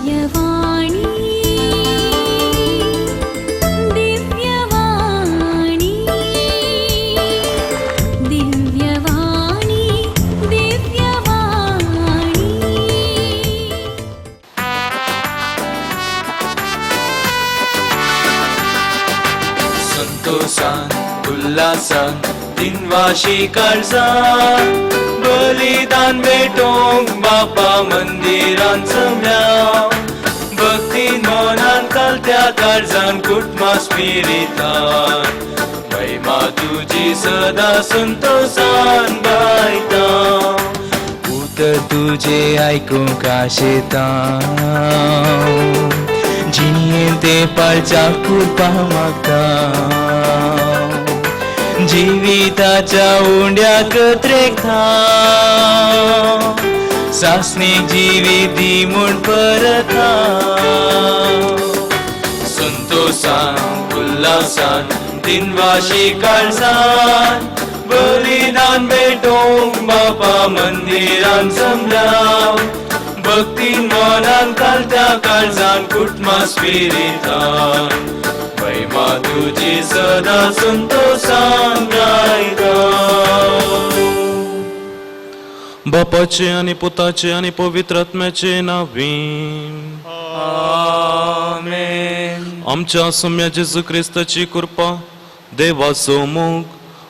दिव्यवाणी दिव्यवाणी दिव्यवाणी दिव्यवाणी। संतोषान उल्हासान दिनवाशी काळजान बलिदान भेटोवंक बापा मंदिरान जमल्या भक्तीन मनान कालत्या काळजान कुटुंबा स्पिरितान महिमा तुजी सदा संतोषान गायता। उतर तुजें आयकूंक आशेता जिणेंत ते पाळच्या कृपा मागता जिविताच्या उंड्याक त्रेखा सासणीक जिवीत दी म्हूण परता। संतोषान उल्हासान दिनवाशी काळजान बलिदान भेटोवंक बापा मंदिरान जमल्या भक्तीन मनान कालत्या काळजान कुटुंबा स्पिरितान महिमा तुजी सदा संतोषान गायता। बापाचे आनी पुताचे आनी पवित्र आत्म्याचे नांवी आमेन। आमच्या सोम्या जेजू क्रिस्ताची कृपा, देवाचो मोग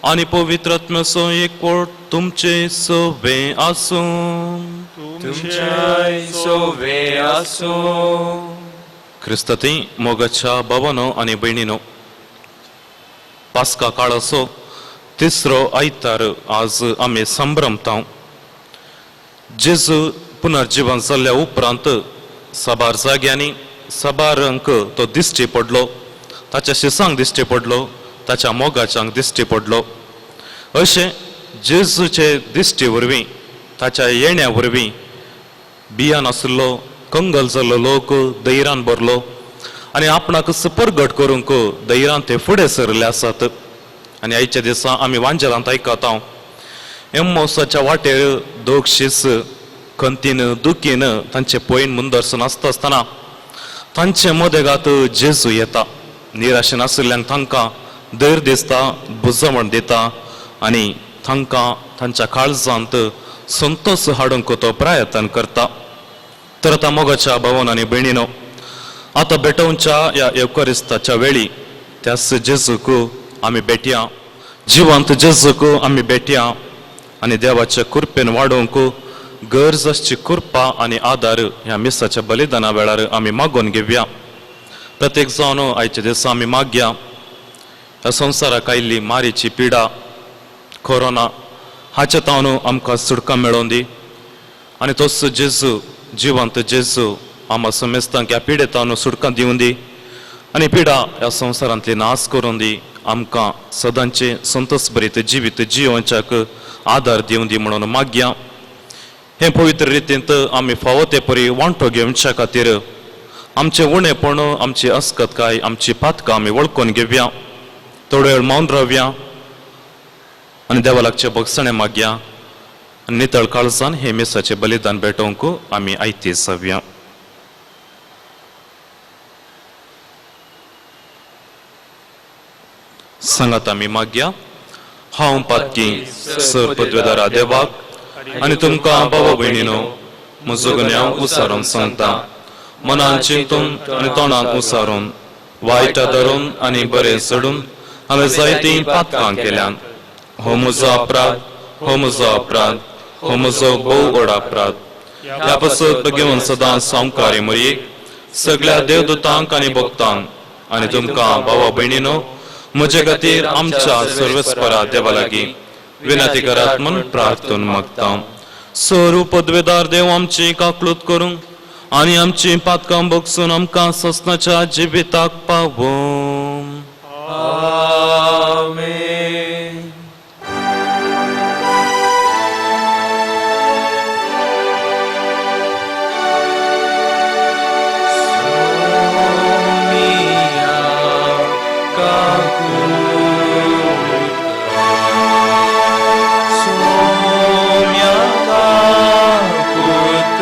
आनी पवित्र आत्म्याचो एकवट तुमचे सवे आसूं। तुमच्याय सोवे आसूं। क्रिस्ताती मोगाच्या भावानो आनी भयणीनो, पास्का काळाचो तिसरो आयतार आज आमी संभ्रमता। जेजू पुनर्जीवन जाल्ल्या उपरांत साबार जाग्यांनी साबारांक तो दिश्टी पडलो, ताच्या शिसांक दिश्टी पडलो, ताच्या मोगाच्यांक दिश्टी पडलो। अशें जेजूचे दिश्टी वरवीं, ताच्या येण्या वरवीं बियान आशिल्लो कंगल जाल्लो लोक धैर्यान भरलो आनी आपणाक परगट करूंक धैर्यान ते फुडें सरले आसात। आनी आयच्या दिसा आमी वांजेलांत आयकता एम्मोसाच्या वाटेर दोग शीस खंतीन दुखीन तांचे पयन मुंदर्सन आसता आसतना तांचे मदेगात जेजू येता। निराशेन आशिल्ल्यांक तांकां धैर्य दिसता, बुजवण दिता आनी तांकां तांच्या काळजांत संतोष हाडूंक तो प्रयत्न करता। तर आतां मोगाच्या भावन आनी भयणीनो, आतां भेटोवच्या ह्या येवकरिस्ताच्या वेळी त्याच जेजूक आमी भेटया, जिवंत जेजूक आमी भेटया आनी देवाच्या कृपेन वाडोवंक गरज आसची कृपा आनी आदार ह्या मिसाच्या बलिदाना वेळार आमी मागून घेवया। प्रत्येक जावन आयच्या दिसा आमी मागया ह्या संवसाराक आयिल्ली मारीची पिडा कोरोना हाच्या तावन आमकां सुटका मेळोवन दी आनी तोच जेजू, जिवंत जेजू आमकां समेस्तांक ह्या पिडेतावन सुटका दिवन दी आनी पिडा ह्या संवसारांतली नाश करून दी, आमकां सदांचे संतोष भरीत जिवीत जियोवच्याक आदार दिवन दी म्हणून मागया। हे पवित्र रितींत आमी फावो ते परी वांटो घेवच्या खातीर आमचें उणेपण, आमची अस्कतकाय, आमची पातकां आमी वळखून घेवया। थोडो वेळ मौन रावया आनी देवा लागचें भोगसणें मागया आनी नितळ काळजान हे मिसाचें बलिदान भेटोवंक आमी आयती जावया। सांगात आमी मागया। हांव पातकी सर पदवेदारा देवाक आनी तुमकां बाबा भयणीनो म्हजो गुन्यांव उसारून सांगता, मनान चिंतून आनी तोंडान उसारून, वायट धरून आनी बरें सोडून हांवें जायतीं पातकां केल्यान। हो म्हजो अपराध, हो म्हजो अपराध, हो म्हजो भोव व्हड अपराध। ह्या पासत घेवन सदां सामकारी मरयेक सगळ्या देवदूतांक आनी भक्तांक आनी तुमकां भावा भयणीनो म्हजे खातीर आमच्या सर्वेस्परा देवा लागीं विनंती करात म्हूण प्रार्थना मागता। सरू पदवेदार देव आमची काकलूत करूंक आनी आमची पातकां भोगसून आमकां ससनाच्या जिविताक पावोवं। आमेन। सोम्या काकूत, सोम्या काकूत।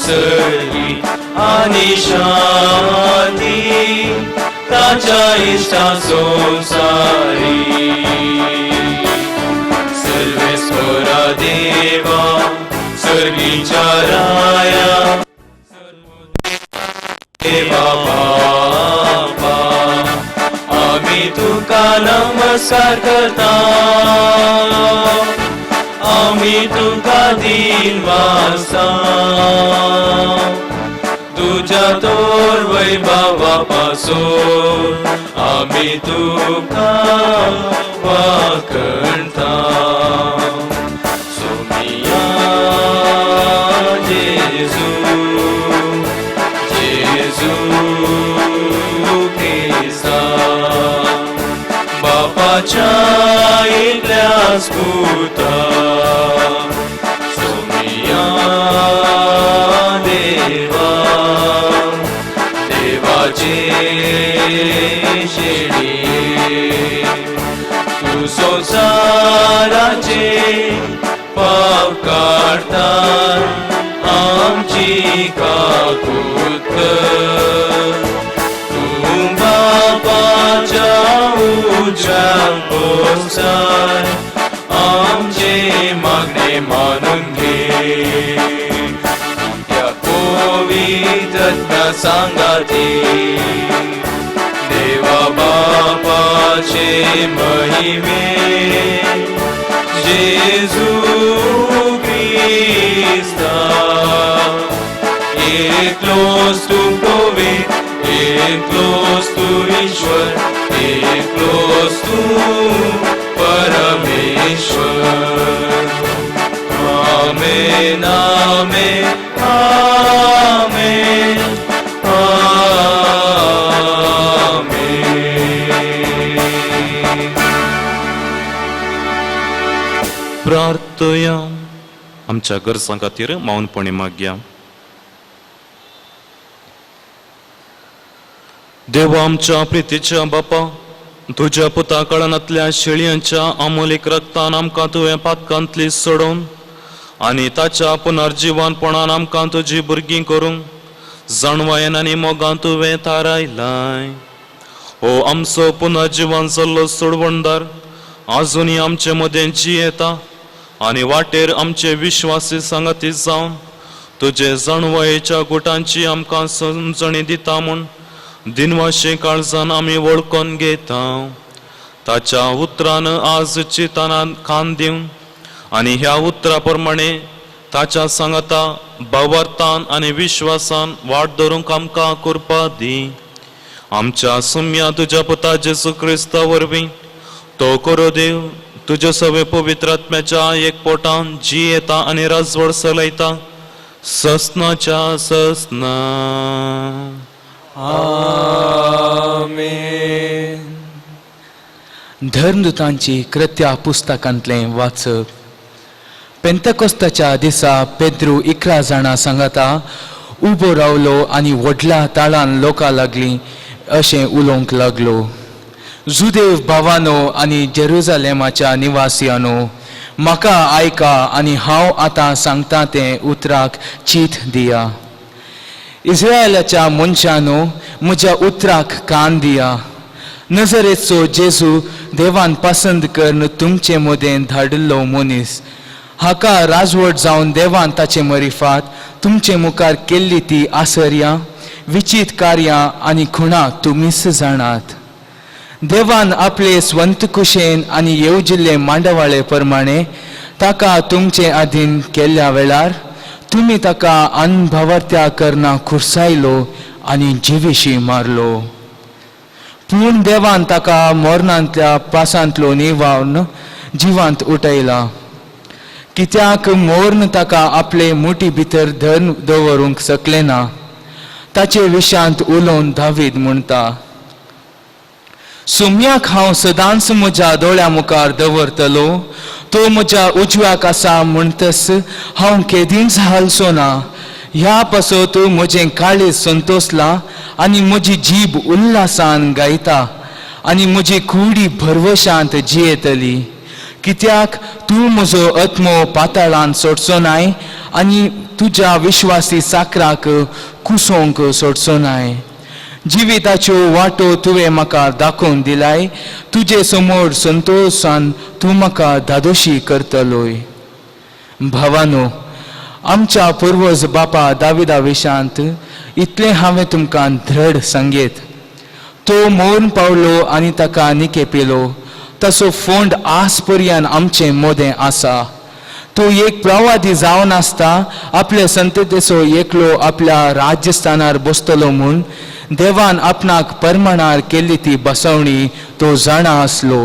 सर्गी आनी शांती ताच्या इश्टा संवसारी. सर्वेस्वरा देवा, सर्गीच्या राया, देवा बापा, आमी तुका नमस्कार करता, आमी तुका दिन वासा. तुज्या तोर वैभवा पासून आमी तुका वाकणता. सोमिया जेजू, जेजू क्रिस्ता, बापाच्या एकल्याच पुता, सोमिया देवा, देवाचे शेळये, तूं संवसाराचे पाप काडता, आमची काकूत कर. तूं बापाच्या उजव्याक बसताय, आमचे मागणे मानून घे. त्या पवित्र सांगाती, देवा बापाचे महिमे, जेजू क्रिस्ता, एकलोच तूं पवित्र, एकलोच तूं ईश्वर, एकलोच तूं परमेश्वर. आमेन, आमेन, आमेन, आमेन. प्रार्थया. आमच्या गरजां खातीर मौनपणी मागया. देवा आमच्या प्रितीच्या बापा, तुज्या पुता कळनांतल्या शेळयांच्या अमोलीक रक्तान आमकां तुवें पातकांतली सोडोवन आनी ताच्या पुनर्जिवानपणान आमकां तुजी भुरगीं करूंक जाणवायेन आनी मोगान तुवें थारायलाय. हो आमचो पुनर्जिवन जाल्लो सोडवणदार आजुनूय आमचे मदें जियेता आनी वाटेर आमचे विश्वासी सांगाती जावन तुजे जाणवायेच्या गुटांची आमकां समजणी दिता म्हूण दिनवाशे काळजान आमी वळखून घेता. ताच्या उतरान आज चितानान कान दिवन आनी ह्या उतरा प्रमाणे ताच्या सांगाता भावार्थान आनी विश्वासान वाट धरूंक आमकां कृपा दी. आमच्या सुम्या तुज्या पुता जेजू क्रिस्ता वरवीं. तो करो देव तुज्या सगळे पवित्र आत्म्याच्या एक पोटान जियेता आनी राजवड चलयता ससनाच्या ससना. आमेन. धर्मदूतांची कृत्या पुस्तकांतलें वाचप. पेंतकोस्ताच्या दिसा पेद्रू 11 जाणां सांगाता उबो रावलो आनी व्हडल्या ताळान लोकां लागलीं अशें उलोवंक लागलो. जुदेव भावानो आनी जेरुजालेमाच्या निवासियानो, म्हाका आयका आनी हांव आतां सांगता तें उतराक चीत दिया. इस्रायलाच्या मनशानो, म्हज्या उतराक कान दिया. नजरेचो जेजू देवान पसंत करून तुमचे मदें धाडिल्लो मनीस, हाका राजवट जावन देवान ताचे मरिफात तुमचे मुखार केल्ली ती आसर्यां, विचीत कार्यां आनी खुणां तुमीच जाणात. देवान आपले स्वंत कुशेन आनी येवजिल्ले मांडवाळे प्रमाणे ताका तुमचे अधीन केल्ल्या वेळार तुमी ताका अनभावर्त्या करना खुर्सायलो आनी जिविशी मारलो. पूण देवान ताका मरणांतल्या पासांतलो निवावन जिवांत उठयला, कित्याक मोर्न ताका आपले मुठी भितर धन दवरूंक शकले ना. ताचे विशांत उलोवन दावीद म्हणटा, सुम्याक हांव सदांच म्हज्या दोळ्या मुखार दवरतलो, तो म्हज्या उजव्याक आसा म्हणटस हांव केदींच हालचो ना. ह्या पासत म्हजें काळीज संतोसलां आनी म्हजी जीब उल्हासान गायता आनी म्हजी कुडी भरवशांत जियेतली, कित्याक तूं म्हजो आत्मो पाताळांत सोडचो नाय आनी तुज्या विश्वासी साकराक कुसोवंक सोडचो नाय. जिविताच्यो वाटो तुवें म्हाका दाखोवन दिलाय, तुजे समोर संतोशान तूं म्हाका धादोशी करतलोय. भावानो, आमच्या पुर्वज बापा दाविदा विशांत इतलें हांवें तुमकां धड सांगयत. तो मोरून पावलो आनी ताका निकेपिलो, तसो फोंड आस पर्यान आमचे मोदें आसा. तो एक प्रवादी जावन आसता आपले संततेचो एकलो आपल्या राज्यस्थानार बसतलो म्हूण देवान आपणाक परमाणार केल्ली ती बसवणी तो जाणा आसलो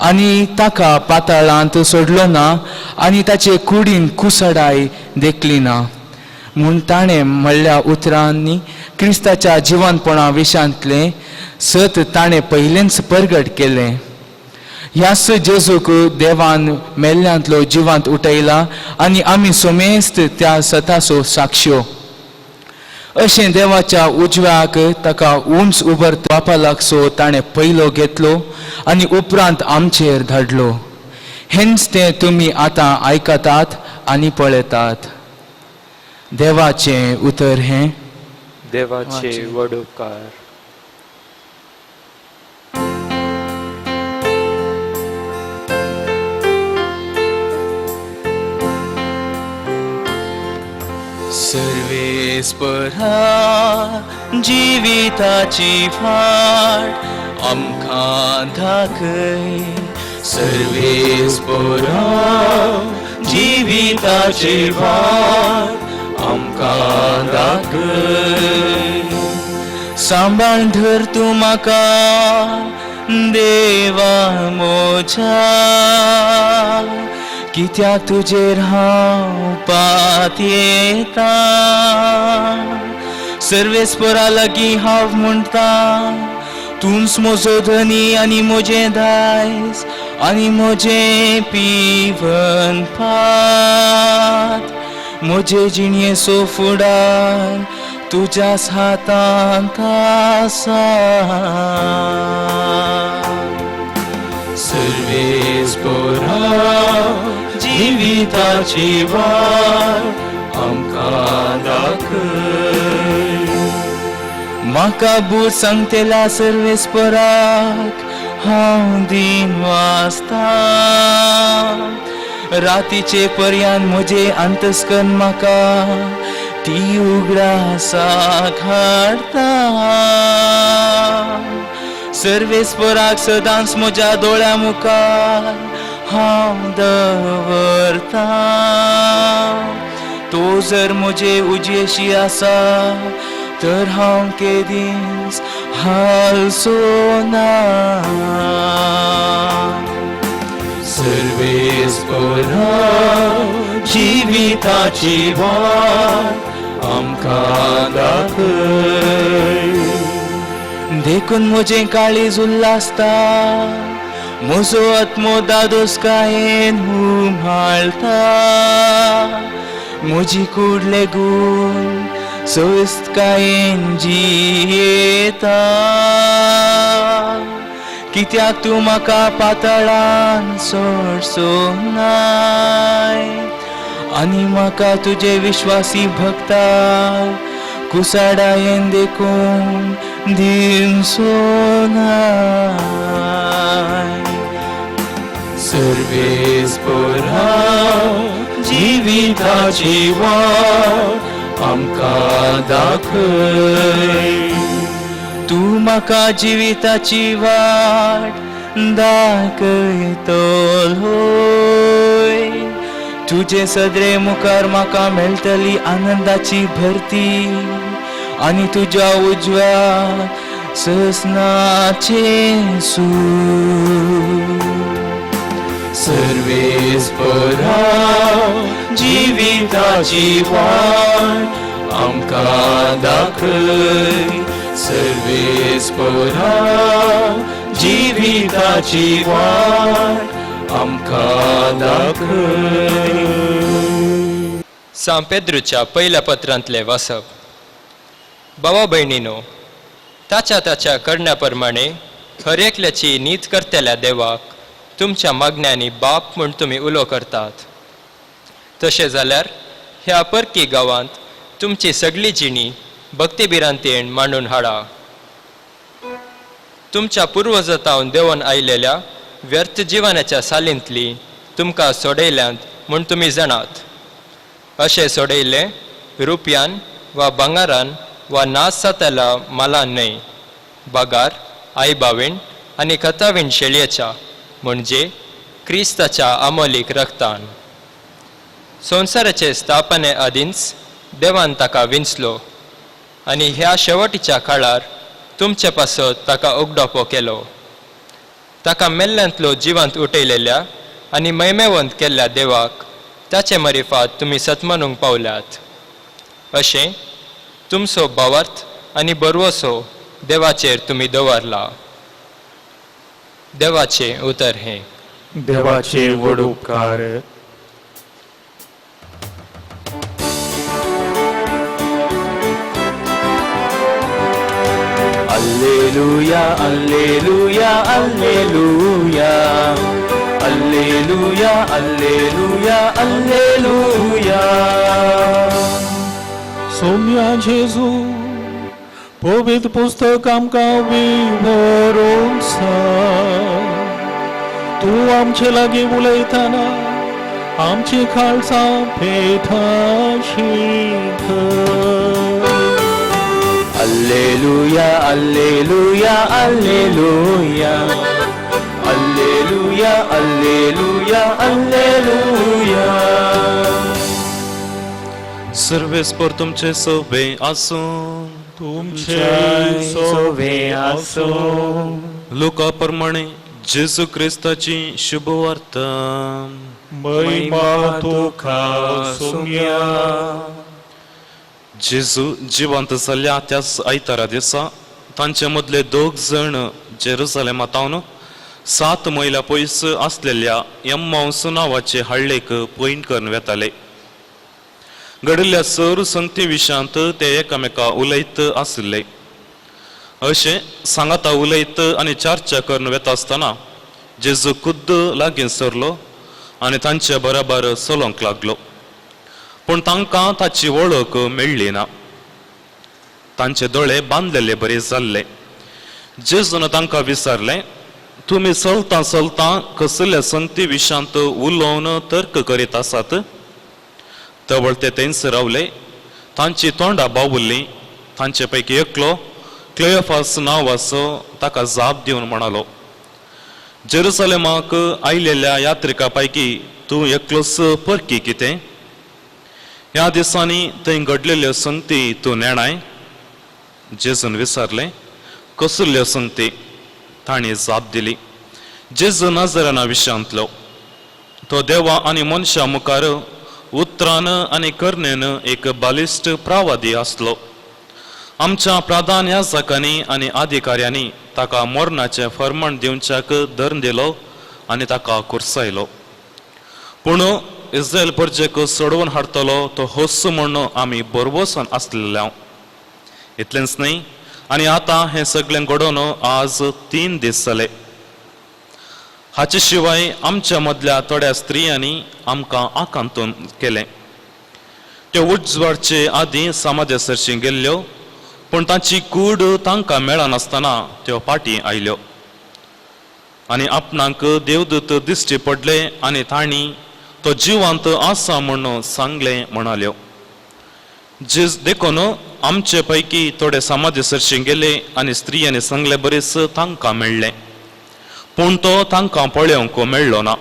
आनी ताका पाताळांत सोडलो ना आनी ताचे कुडीन कुसडाय देखली ना. म्हूण ताणें म्हणल्या उतरांनी क्रिस्ताच्या जिवनपणा विशांतलें सत ताणें पयलेंच परगट केलें. ह्याच जेजूक देवान मेल्ल्यांतलो जिवांत उठयला आनी आमी सोमेस्त त्या सताचो साक्ष्यो. अशें देवाच्या उजव्याक ताका उंच उबर बापा लागसो ताणें पयलो घेतलो आनी उपरांत आमचेर धाडलो. हेंच तें तुमी आतां आयकतात आनी पळयतात. देवाचें उतर हें. देवाचे व्हड उपकार. सर्वेस्परा जिविताची फाट आमकां दाखय, सर्वेस्परा जिविताची वाट आमकां दाखय. सांबाळ धर तूं म्हाका देवा म्हज्या, कित्याक तुजेर हांव पातयेता. सर्वेस्परा लागीं हांव म्हणटा, तूंच म्हजो धनी आनी म्हजें दायज आनी म्हजें पिवन पात. म्हजे जिणयेचो फुडार तुज्याच हातांत आसा. सर्वेस्परा जिविताची वाट आमकां दाखय. म्हाका बूट सांगतेल्या सर्वेस्पराक हांव दीन वाचता. रातीचे पर्यान म्हजें अंतस्कन म्हाका ती उगडासाक हाडटा. सर्वेस्पराक सदांच म्हज्या दोळ्या मुखार हांव दवरता. तो जर म्हजे उजयेशी आसा तर हांव केदींच हालचो ना. सर्वेस्परा जिविताची वाट आमकां दाखय. देखून म्हजें काळीज उल्हासता, म्हजो आत्मो दादोसकायेन हुमाळटा. म्हजी कूड लेगून सोयिस्तकायेन जियेता. कित्याक तूं म्हाका पातळान सोडचो नाय आनी म्हाका तुजे विश्वासी भक्ता कुसाडायेन देखून दिवचो नाय. सर्वेस्परा जिविताची वाट आमकां दाखय. तूं म्हाका जिविताची वाट दाखयतलोय. तुजे सदरे मुखार म्हाका मेळटली आनंदाची भरती आनी तुज्या उजव्या ससनाचें सूख. सर्वेस्परा जिविताची वाट आमकां दाखय. सर्वेस्परा जिविताची वाट आमकां दाखय. सांत पेद्रूच्या पयल्या पत्रांतलें वाचप. भावा भयणीनो, ताच्या ताच्या करण्या प्रमाणे हर एकल्याची नीत करतल्या देवाक तुमच्या मागण्यांनी बाप म्हूण तुमी उलो करतात. तशें जाल्यार ह्या परकी गांवांत तुमची सगळी जिणी भक्तीभिरांतेन मांडून हाडा. तुमच्या पुर्वजतावन देंवन आयलेल्या व्यर्थ जिवनाच्या सालींतली तुमकां सोडयल्यांत म्हूण तुमी जाणात. अशें सोडयलें रुपयान वा भांगारान वा नास जातल्या मालान न्हय, बगार आयबावीण आनी खतावीण शेळयेच्या म्हणजे क्रिस्ताच्या आमोलीक रक्तान. संवसाराचे स्थापने आदींच देवान ताका विंचलो आनी ह्या शेवटीच्या काळार तुमचे पासत ताका उगडापो केलो. ताका मेल्ल्यांतलो जिवंत उठयलेल्या आनी मैमेवंत केल्ल्या देवाक ताचे मरिफात तुमी सतमानूंक पावल्यात. अशें तुमचो भावार्थ आनी बरवसो देवाचेर तुमी दवरला. देवाचें उतर हें. देवाचे व्हड उपकार. Alleluia, alleluia, alleluia. Alleluia, alleluia, alleluia. Soumya जेजू, पवित्र पुस्तक आमकां विवरून सांग. तूं आमचे लागीं उलयतना आमची खालसां पेठाशी कर. Alleluia, alleluia, alleluia. Alleluia, alleluia, alleluia. सर्वेस्पर तुमचे सोबे आसूं. तुमचे सोवे आसूं. लोका प्रमाणे जेजू क्रिस्ताची शुभवार्ता. महिमा तुका सोम्या. जेजू जिवंत जाल्ल्या त्याच आयतारा दिसा तांचे मदले दोग जण जेरुसलेमांत 7 मैलां पयस आसलेल्या एम्माउस नांवाचे हाडलेक पयण करून वेताले. घडिल्ल्या सर संगती विशयांत ते एकामेका उलयत आशिल्ले. अशें सांगाता उलयत आनी चर्चा करून वेता आसतना जेजू खुद्द लागीं सरलो आनी तांचे बराबर चलोवंक लागलो. पूण तांकां ताची वळख मेळ्ळी ना. तांचे दोळे बांदलेले बरे जाल्ले. जेजून तांकां विचारलें, तुमी चलता चलता कसल्या संगती विशयांत उलोवन तर्क करीत आसात? तवळ ते थंयच रावले. तांची तोंडां बावुल्लीं. तांचे पैकी एकलो क्लेयोफास नांवाचो ताका जाप दिवन म्हणालो, जेरुसलेमाक आयलेल्या यात्रिका पैकी तूं एकलोच परकी कितें? ह्या दिसांनी थंय घडलेल्यो संगती तूं नेणाय? जेजून विचारलें, कसल्यो संगती? तांणी जाप दिली, जेजू नजराना विशयांतलो. तो देवा आनी मनशा मुखार उतरान आनी करणेन एक बालिश्ट प्रावादी आसलो. आमच्या प्रधान याजकांनी आनी अधिकाऱ्यांनी ताका मरणाचें फर्माण दिवच्याक धरून दिलो आनी ताका कुर्सायलो. पूण इस्रायल परजेक सोडोवन हाडटलो तो होस म्हूण आमी बरवसन आसलेले. इतलेंच न्हय, आनी आतां हें सगळें घडोवन आज 3 दीस जाले. हाचे शिवाय आमच्या मदल्या थोड्या स्त्रियांनी आमकां आकांतून केलें. त्यो उजवाडचे आदीं समाजा सरशी गेल्ल्यो, पूण तांची कूड तांकां मेळनासतना त्यो फाटीं आयल्यो आनी आपणाक देवदूत दिश्टी पडले आनी तांणी तो जिवंत आसा म्हूण सांगलें म्हणाल्यो. जेज देखून आमचे पैकी थोडे समाज सरशी गेले आनी स्त्रियांनी सांगले बरेच तांकां मेळ्ळें, पूण तो तांकां पळोवंक मेळ्ळो ना.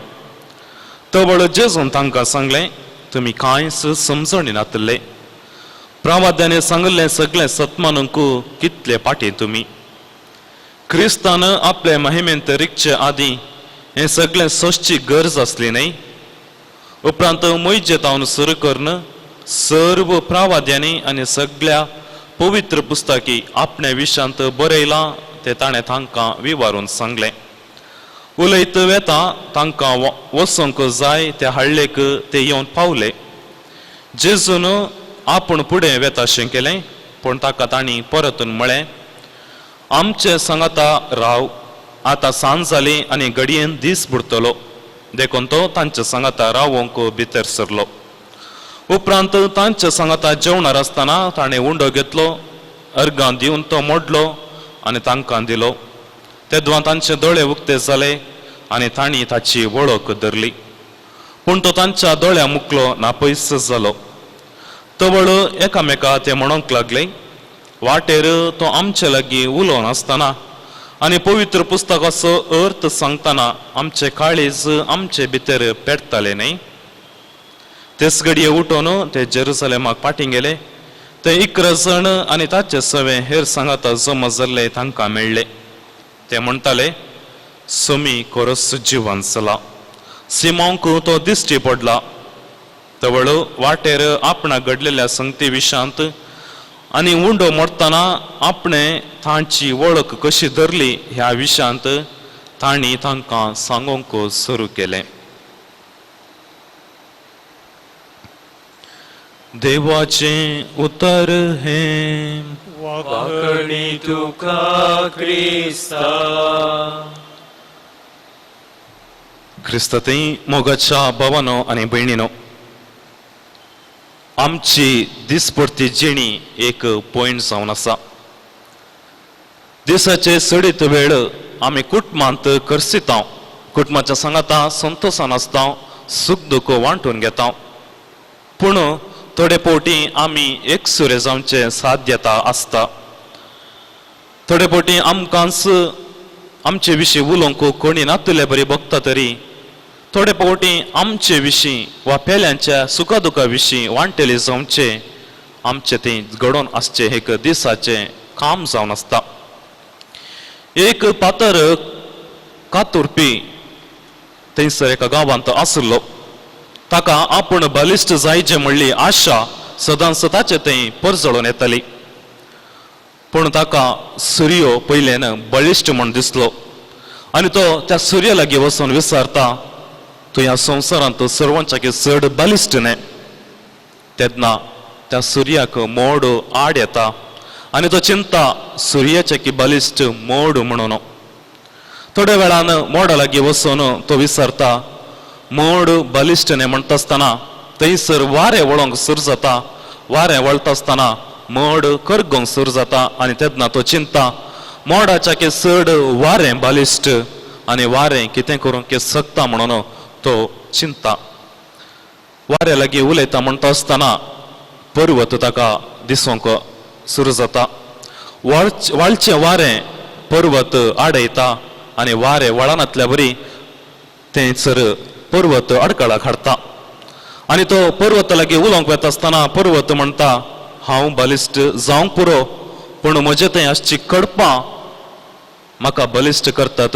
तवळ जेजून तांकां सांगलें, तुमी कांयच समजणी नातले. प्रावाद्याने सांगिल्लें सगळें सतमानूंक कितले फाटीं तुमी. क्रिस्तान आपले महिमेंत रिगचे आदीं हें सगळें सोंसची गरज आसली न्हय? उपरांत मोयजेतावन सुरू करून सर्व प्रावाद्यांनी आनी सगळ्या पवित्र पुस्तकी आपणे विशांत बरयलां तें ताणें तांकां विवारून सांगलें. उलयत वेता तांकां वचोंक जाय त्या हाडलेक ते येवन पावले. जेजून आपूण फुडें वेता अशें केलें, पूण ताका तांणी परतून म्हळें, आमचे सांगाता राव, आतां सांज जाली आनी घडयेन दीस बुडटलो. देखून तो तांचे सांगाता रावोंक भितर सरलो. उपरांत तांच्या सांगाता जेवणार आसतना ताणें उंडो घेतलो, अर्गां दिवन तो मोडलो आनी तांकां दिलो. तेदवां तांचे दोळे उक्ते जाले आनी तांणी ताची वळख धरली, पूण तो तांच्या दोळ्या मुकलो नापयस जालो. तवळ एकामेका ते म्हणूंक लागले, वाटेर तो आमचे लागीं उलोवन आसतना आनी पवित्र पुस्तकाचो अर्थ सांगतना आमचे काळीज आमचे भितर पेटताले न्हय. तेच घडये उठोन ते जेरुसलेमाक फाटीं गेले. ते 11 जाण आनी ताचे सवे हेर सांगाता जमा जाल्ले तांकां मेळ्ळे. ते म्हणटाले, सोमी कोरस जिवन चला, सिमांवक तो दिश्टी पडला. तवळ वाटेर आपणाक घडलेल्या संगती विशांत आनी उंडो मोडटना आपणे तांची वळख कशी धरली ह्या विशांत तांणी तांकां सांगूंक सुरू केलें. देवाचें उतर हें. वाकणी तुका क्रिस्ता. क्रिस्तांतय मोगाच्या भावानो आनी भयणीनो, आमची दिसपडती जिणी एक पॉयंट जावन आसा. दिसाचे सडीत वेळ आमी कुटुंबांत करसिता, कुटुंबाच्या सांगाता संतोशान आसता, सूख दुख वांटून घेता. पूण थोडे फावटी आमी एकसुरे जावचें साध्यता आसता. थोडे फावटी आमकांच आमचे विशीं उलोवंक कोणी नातुले बरी बघता तरी थोडे फावटी आमचे विशीं वा पेल्यांच्या सुखा दुखा विशीं वांटेले जावचे आमचें तें घडोवन आसचें एक दिसाचें काम जावन आसता. एक पातर कातुरपी थंयसर एका गांवांत आसलो. ताका आपूण बलिश्ट जायचें म्हणली आशा सदांच ताचे थंय परजळून येताली. पूण ताका सुर्यो पयल्यान बळिश्ट म्हूण दिसलो आनी तो त्या सुर्या लागीं वचून विचारता, तूं ह्या संवसारांत सर्वांच्या चड बलिश्ट न्हय. तेन्ना त्या सुर्याक मोड आड येता आनी तो चिंता सुर्याच्या की बलिश्ट मोड म्हणून. थोड्या वेळान मोडा लागीं वचून तो विचारता, मोड बलिश्ट न्हय म्हणटा आसतना थंयसर वारें वळोंक सुरू जाता. वारें वळटा आसतना मोड करगोंक सुरू जाता आनी तेन्ना तो चिंता मोडाच्या की चड वारें बलिश्ट आनी वारें कितें करूंक शकता म्हणून तो चिंता. वाऱ्या लागीं उलयता म्हणटा आसतना पर्वत ताका दिसूंक सुरू जाता. वाळचें वारें पर्वत आडयता आनी वारें वळानातल्या बरी थंयसर पर्वत अडकळाक हाडटा आनी तो पर्वत लागीं उलोवंक वता आसतना पर्वत म्हणटा, हांव बलिश्ट जावंक पुरो, पूण म्हजे थंय आसची कडपां म्हाका बलिश्ट करतात.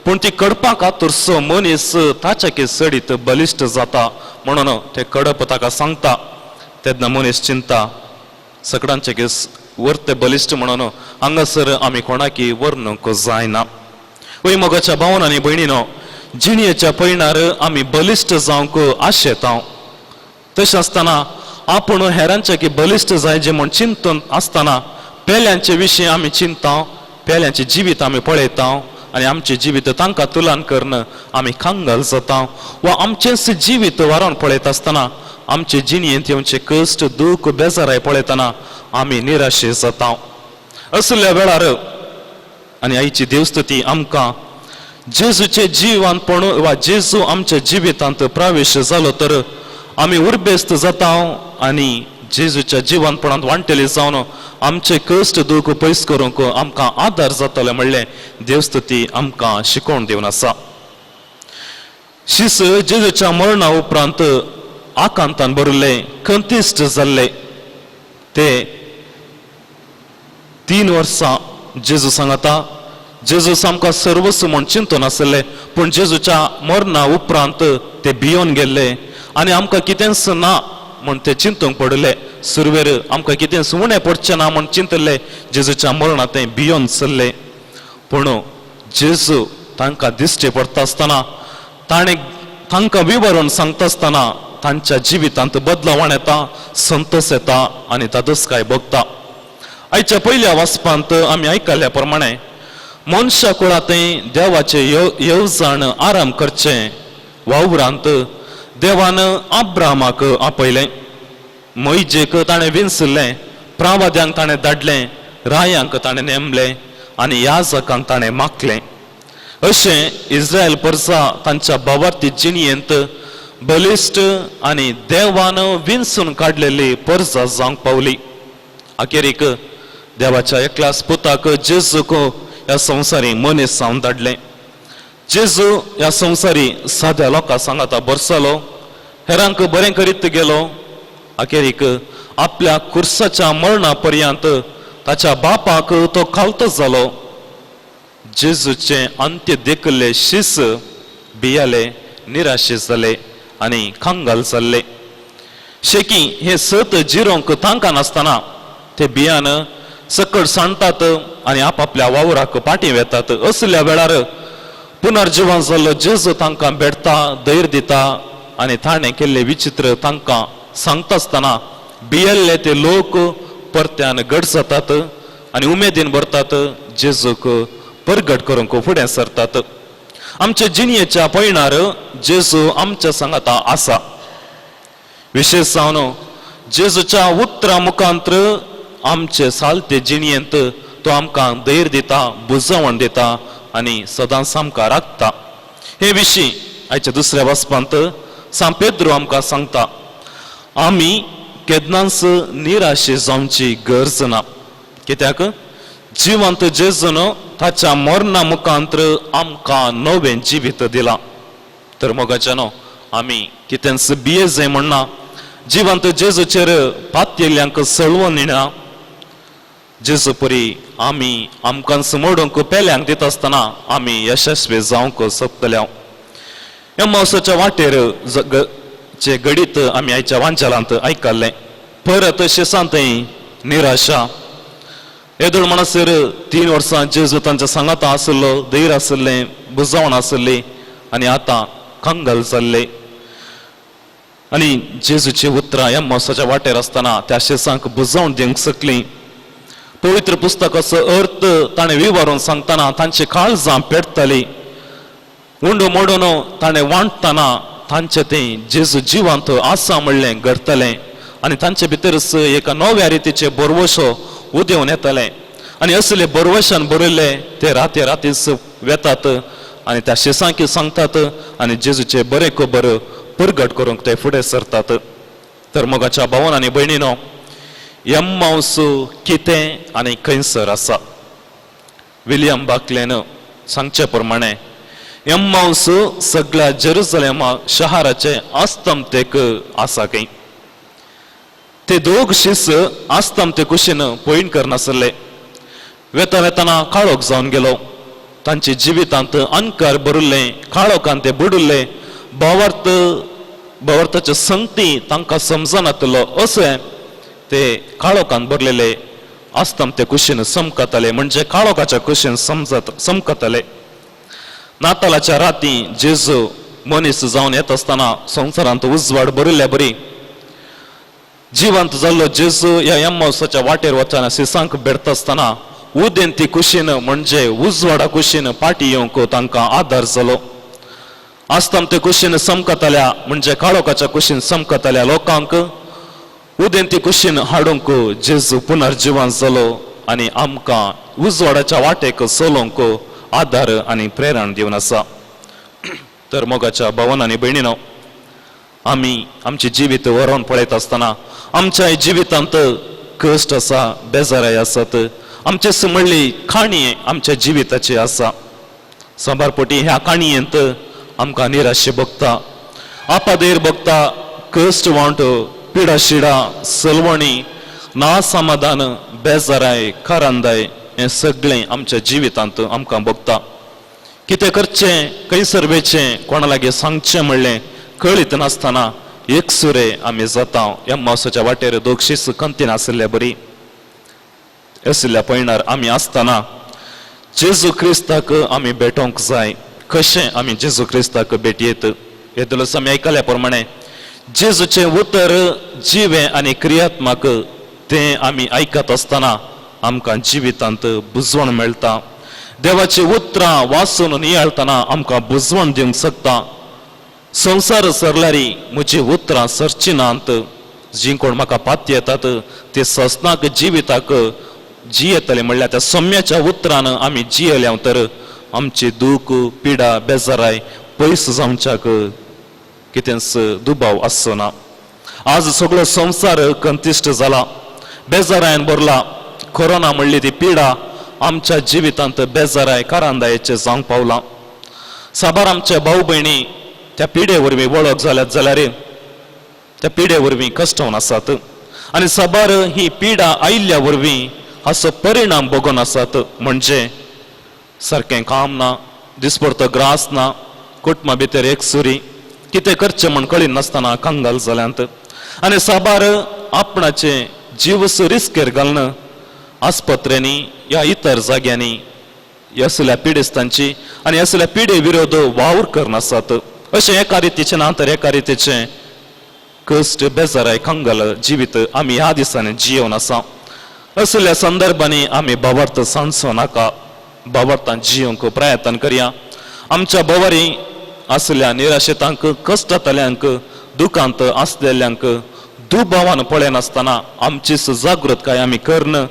पूण ती कडपां कातुरसो मनीस ताच्या की सडीत बलिश्ट जाता म्हणून ते कडप ताका सांगता. तेन्ना मनीस चिंता सगळ्यांचे की वर्ते बलिश्ट म्हणून हांगासर आमी कोणाकी वर्णूंक जायना. वय मोगाच्या भावन आनी भयणीनो, जिणयेच्या पयणार आमी बलिश्ट जावंक आशेता. तशें आसतना आपूण हेरांच्या की बलिश्ट जाय जे म्हूण चिंतून आसतना पेल्यांचे विशीं आमी चिंता, पेल्यांचें जिवीत आमी पळयता आनी आमचें जिवीत तांकां तुलन करून आमी कंगाल जाता. वा आमचेंच जिवीत वारोवन पळयता आसतना आमचे जिणयेंत येवचे कश्ट दूख बेजाराय पळयतना आमी निराशे जाता. असल्या वेळार आनी आयची देवस्तुती आमकां जेजूचे जिवानपण वा जेजू आमच्या जिवितांत प्रवेश जालो तर आमी उर्बेस्त जाता आनी जेजूच्या जिवानपणांत वांटेले जावन आमचे कश्ट दूख पयस करूंक आमकां आदार जातले म्हणलें देवस्तुती आमकां शिकोवन दिवन आसा. शिस जेजूच्या मरणा उपरांत आकांतान भरिल्ले, खंतिश्ट जाल्ले. ते 3 वर्सां जेजू सांगता. जेजू सामकां सर्वस्व म्हूण चिंतून आसले, पूण जेजूच्या मरणा उपरांत ते भियोन गेल्ले आनी आमकां कितेंच ना म्हूण ते चिंतूंक पडिल्ले. सुरवेर आमकां कितेंच उणें पडचें ना म्हूण चिंतले, जेजूच्या मरणा ते भियोन चल्ले. पूण जेजू तांकां दिश्टी पडटा आसतना ताणें तांकां विवरण सांगता आसतना तांच्या जिवितांत बदलावण येता, संतोष येता आनी तादस्काय भोगता. आयच्या पयल्या वाचपांत आमी आयकल्ल्या प्रमाणे मनशा कुळांतय देवाचे येवजण आराम करचें वावरांत देवान अब्रामाक आपयलें. मोयजेक ताणें विंचलें, प्रावाद्यांक ताणें धाडलें, रायांक ताणें नेमलें आनी याजकांक ताणें मागलें. अशें इस्रायल परसा तांच्या भावार्थी जिणयेंत बलिश्ट आनी देवान विंचून काडलेली परसा जावंक पावली. अखेरीक देवाच्या एकल्याच पुताक जेजूक ह्या संवसारी मनीस जावन धाडलें. जेजू ह्या संवसारी साद्या लोकां सांगाता बरसलो, हेरांक बरें करीत गेलो. अखेरीक आपल्या कुर्साच्या मरणा पर्यंत ताच्या बापाक तो खालतो जालो. जेजूचें अंत्य देखिल्ले शीस भियाले, निराशे जाले आनी कंगाल जाल्ले. शेकी हे सत जिरोवंक तांकां नासतना ते भियान सकड सांडटात आनी आपापल्या वावराक फाटीं वेतात. असल्या वेळार पुनर्जिवन जाल्लो जेजू तांकां भेटता, धैर्य दिता आनी ताणें केल्ले विचित्र तांकां सांगता आसतना भियेल्ले ते लोक परत्यान घट जातात आनी उमेदीन भरतात, जेजूक परगट करूंक फुडें सरतात. आमच्या जिणयेच्या पयणार जेजू आमच्या सांगाता आसा. विशेश जावन जेजूच्या उतरां मुखांत्र आमचे सालते जिणयेंत तो आमकां धैर्य दिता, बुजवण दिता आनी सदांच आमकां राखता. हे विशीं आयच्या दुसऱ्या वाचपांत सांत पेद्रू आमकां सांगता, आमी केन्नाच निराशे जावची गरज ना, कित्याक जिवंत जेजून ताच्या मरणा मुखांत्र आमकां नवें जिवीत दिलां. तर मोगाच्यानो आमी कितेंच भिये जाय म्हणना, जिवंत जेजूचेर पातयेल्ल्यांक सळवून येना. जेजू परी आमी आमकां मोडूंक पेल्यांक दिता आसतना आमी यशस्वी जावंक शकतले. एम्मावसाच्या वाटेर चे घडीत आमी आयच्या वांचालांत आयकल्लें. परत शेसांतय निराशा. येदोळ म्हणसर 3 वर्सां जेजू तांच्या सांगाता आशिल्लो, धैर्य आशिल्लें, बुजवण आशिल्ली आनी आतां कंगाल जाल्ले. आनी जेजूची उतरां एम्मावसाच्या वाटेर आसतना त्या शेसांक बुजवण दिवंक शकली. पवित्र पुस्तकाचो अर्थ ताणें विवरून सांगतना तांची काळजां पेटताली. उंडो मोडून ताणें वांटतना तांचे तें जेजू जिवंत आसा म्हणलें घडटलें आनी तांचे भितरच एका नव्या रितीचे बरवसो उदेवन येतालें. आनी असले बरवशान बरयल्ले ते राती रातीच वेतात आनी त्या शेसांकी सांगतात आनी जेजूचे बरें खबर परगट करूंक ते फुडें सरतात. तर मोगाच्या भावन आनी भयणीनो, एम्मावस कितें आनी खंयसर आसा? विलियम बाकलेन सांगचे प्रमाणे एम्मावस सगळ्या जेरुसलेमा शहराचे आस्तमतेक आसा. खंय ते दोग शीस आस्तमते कुशीन पयण करनासले. वेता वेतना काळोख जावन गेलो. तांचे जिवितांत अणकार भरिल्ले, काळोखान ते बुडिल्ले, भावार्थ भावार्थाचे संगती तांकां समजनातलो अशें ते काळोखान भरलेले आस्तमते कुशीन समकताले, म्हणजे काळोखाच्या कुशीन समजत समकताले. नातालाच्या राती जेजू मनीस जावन येत आसतना संवसारांत उजवाड भरिल्ल्या बरी जिवंत जाल्लो जेजू ह्या एम्मावसाच्या वाटेर वचना सिसांक भेटता आसतना उदेंती कुशीन म्हणजे उजवाडा कुशीन पाटी येवंक तांकां आदार जालो. आस्तमते कुशीन समकताल्या म्हणजे काळोखाच्या कुशीन समकताल्या लोकांक उदेंती कुशीन हाडूंक जेजू पुनर्जिवन जालो आनी आमकां उजवाडाच्या वाटेक चलोवंक आदार आनी प्रेरण दिवन आसा. तर मोगाच्या भावन आनी भयणीनो, आमी आमचें जिवीत व्हरोन पळयत आसतना आमच्या जिवितांत कश्ट आसा, बेजाराय आसात, आमचे म्हणली काणी आमच्या जिविताची आसा. साबारपटी ह्या काणयेंत आमकां निराशे भोगता, आपादेर भोगता, कश्ट वांट, पिडा शिडा, सलवणी, ना समाधान, बेजाराय, करंदाय हें सगळें आमच्या जिवितांत आमकां भोगता. कितें करचें, खंयसर वेचें, कोणा लागीं सांगचें म्हणलें कळीत नासतना एकसुरे आमी जाता. एम्मावसाच्या वाटेर दोगशीच कंतीन आशिल्ले बरी आशिल्ल्या पयणार आमी आसतना जेजू क्रिस्ताक आमी भेटोवंक जाय. कशें आमी जेजू क्रिस्ताक भेटयेत? येदोळच आमी आयकल्या प्रमाणे जेजूचें उतर जिवें आनी क्रियात्मक तें आमी आयकत आसतना आमकां जिवितांत बुजवण मेळटा. देवाची उतरां वाचून नियाळतना आमकां बुजवण दिवंक शकता. संवसार सरल्यारी म्हजी उतरां सरची नात. जीं कोण म्हाका पात्य येतात ते ससनाक जिविताक जियेतले म्हणल्यार त्या सम्याच्या उतरान आमी जियेल्या तर आमची दूख पिडा बेजाराय पयस जावच्याक कितेंच दुबाव आसचो ना. आज सगळो संवसार कंतिश्ट जाला, बेजारायन भरला. कोरोना म्हणली ती पिडा आमच्या जिवितांत बेजाराय कारांदायेचे जावंक पावला. साबार आमच्या भाव भयणी त्या पिडे वरवीं वळख जाल्यात जाल्यार त्या पिडे वरवीं कश्टोवन आसात आनी साबार ही पिडा आयिल्ल्या वरवीं हाचो परिणाम बगोन आसात. म्हणजे सारकें काम ना, दिसपडतो ग्रास ना, कुटुंबा भितर एक सुरी कितें करचें म्हण कळी नासतना कंगाल जाल्यांत आनी साबार आपणाचे जीव रिस्केर घालून आस्पत्र्यांनी या इतर जाग्यांनी असल्या पिडेस्तांची आनी असल्या पिडे विरोध वावर करनासात. अशें एका रितीचें ना तर एका रितीचें कश्ट बेजाराय कंगाल जिवीत आमी ह्या दिसांनी जियोवन आसा. असल्या संदर्भांनी आमी भावार्थ सांजचो नाका, भावार्थान जियोंक प्रयत्न करया. आमच्या भोवारी आसल्या निराशेतांक, कश्टांतल्यांक, दुखांत आसलेल्यांक दुबावान पळयनासतना आमची जागृतकाय आमी करून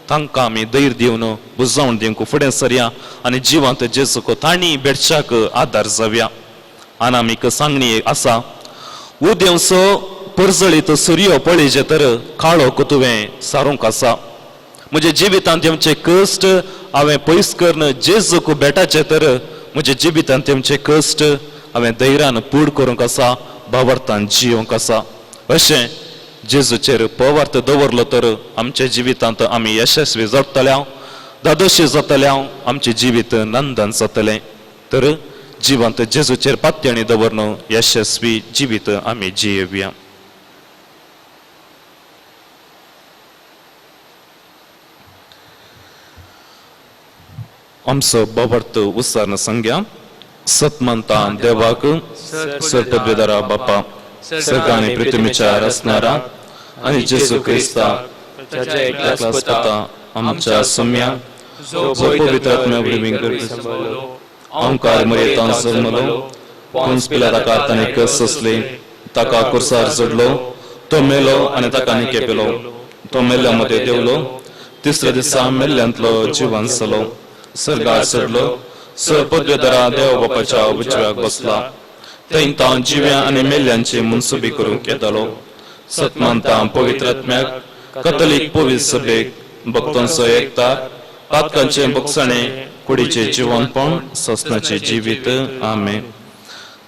तांकां आमी धैर्य दिवन बुजावन दिवंक फुडें सरया आनी जिवांत जेजूक तांणी भेटच्याक आदार जावया. आनी आमीक सांगणी आसा, उदेवसो परजळीत सुर्यो पळयजे तर काळोख तुवें सारूंक आसा. म्हज्या जिवितांत येवचे कश्ट हांवें पयस करून जेजूक भेटाचें तर म्हज्या जिवितांत येवचे कश्ट हांवें धैर्यान पूड करूंक आसा, भावार्थान जियोंक आसा. अशें जेजूचेर पवार्थ दवरलो तर आमच्या जिवितांत आमी यशस्वी जातले, धादोशी जातले, आमचें जिवीत नंदन जातलें. तर जिवांत जेजूचेर पात्याणी दवरून यशस्वी जिवीत आमी जियेवया. आमचो बाबार्थ उच्चारण संज्ञा सतमंता देवाक सर्पद्वेदारा बापा सर्ग आनी पृथ्वीच्या रचणारा आनी जेजू क्रिस्ता एकल्याच पुता आमच्या सम्या जो पवित्र आत्म्या वरवीं अंकार मरेतान जल्मलो, पोन्स पिलाताका ताणें कस सोंसली, ताका कुर्सार चडलो, तो मेलो आनी ताका निकेपेलो, तो मेल्ल्या मदें देंवलो, तिसऱ्या दिसा मेल्ल्यांतलो जिवन जालो, सर्गार चडलो, पदवेदारा देव बापाच्या उजव्याक बसला, थंय तो जिव्या आनी मेल्ल्यांची मनसुबी करूंक येतालो. सतमानता पवित्र आत्म्याक कथोलीक पवित्र सभेक भक्तांचो एकतार पातकांचे भोगसणे कुडीचे जिवनपण ससनाचे जिवीत. आमेन.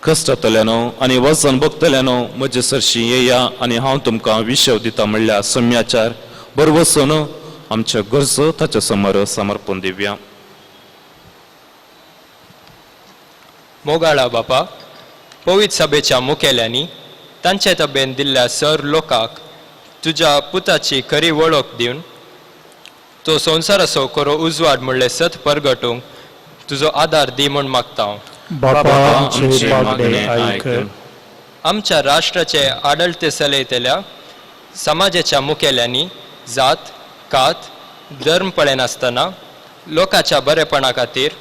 कश्टांतल्यानो आनी वजन भोगतल्यानो म्हजे सरशी येया आनी हांव तुमकां विशव दिता म्हणल्यार सम्याचार बरवसून आमच्यो गरजो ताच्या समोर समर्पण दिवया. मोगाळा बापा, पवित्र सभेच्या मुखेल्यांनी तांचे तबेन दिल्ल्या सर लोकांक तुज्या पुताची खरी वळख दिवन तो संवसाराचो खरो उजवाड म्हणले सत परगटूंक तुजो आदार दी म्हूण मागता हांव. बापा आमचें मागणें आयक. आमच्या राष्ट्राचे आडळते चलयतल्या समाजाच्या मुखेल्यांनी जात कात धर्म पळयनासतना लोकांच्या बरेपणा खातीर